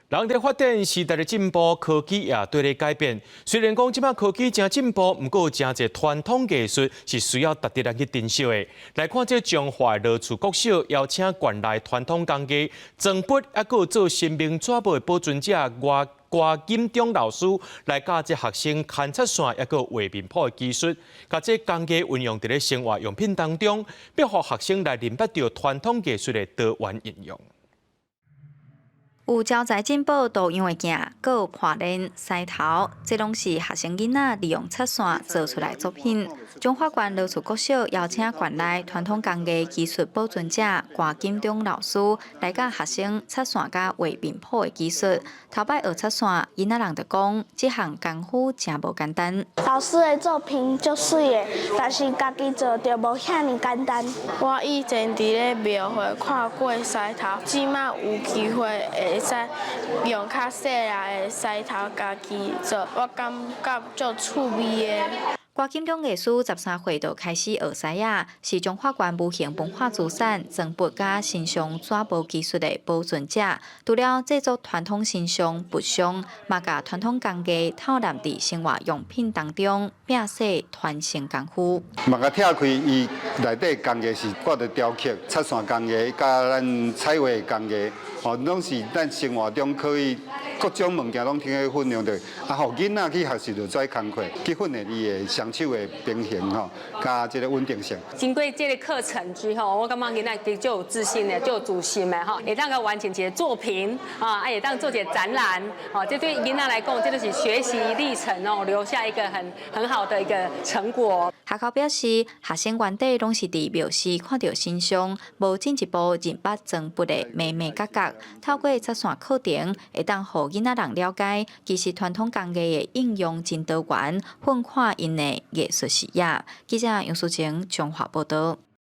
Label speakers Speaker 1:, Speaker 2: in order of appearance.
Speaker 1: 人佇發展，時代的進步，科技也綴咧改變。雖然講這擺科技誠進步，毋過有誠濟傳統藝術是需要值得咱去珍惜的。來看這彰化羅厝國小邀請縣內傳統工藝裝筆，猶閣有做神明紙簿的保存者郭郭金忠老師來教這學生牽插線，猶閣有畫面譜的技術，共這工藝運用佇咧生活用品當中，欲予學生來認捌著傳統藝術的多元應用。
Speaker 2: 有招財進寶圖樣的鏡，閣有破鏈、獅頭，這攏是學生囡仔利用插線做出來作品。彰化縣羅厝國小邀請縣內傳統工藝技術保存者郭金忠老師來教學生插線佮畫面譜的技術。頭擺學插線，囡仔人就講，這項功夫誠無簡單。
Speaker 3: 老師的作品足媠的，但是家己做就無遐爾簡單。
Speaker 4: 我以前佇咧廟會看過獅頭，這馬有機會會使用較細粒的獅頭家己做，我感覺足趣味的。
Speaker 2: 郭金忠藝師13歲就開始學獅仔，是彰化縣無形文化資產裝筆佮神像紙簿技術的保存者。除了製作傳統神像佛像，嘛共傳統工藝透納佇生活用品當中，摒捨傳承功夫。
Speaker 5: 嘛共拆開，伊內底工藝是掛著雕刻、插線工藝，佮咱彩畫工藝，吼，攏是咱生活中可以各種物件攏通去運用著，啊，予囡仔去學習著做工課，去訓練伊的雙手的平衡吼，佮這個穩定性。
Speaker 6: 經過這個課程之後，我感覺囡仔就有自信的，就有自信的吼，會當閣完成一個作品啊，會當做一個展覽，哦，這對囡仔來講，這就是學習歷程哦，留下一個很好的一個成果。
Speaker 2: 學校表示，學生原底攏是佇廟寺看著神像，無進一步認捌裝筆的眉眉角角。透過插線課程，會當予囡仔人了解，其實傳統工藝的應用真多元，擴寬𪜶的藝術視野。記者楊淑晴彰化報道。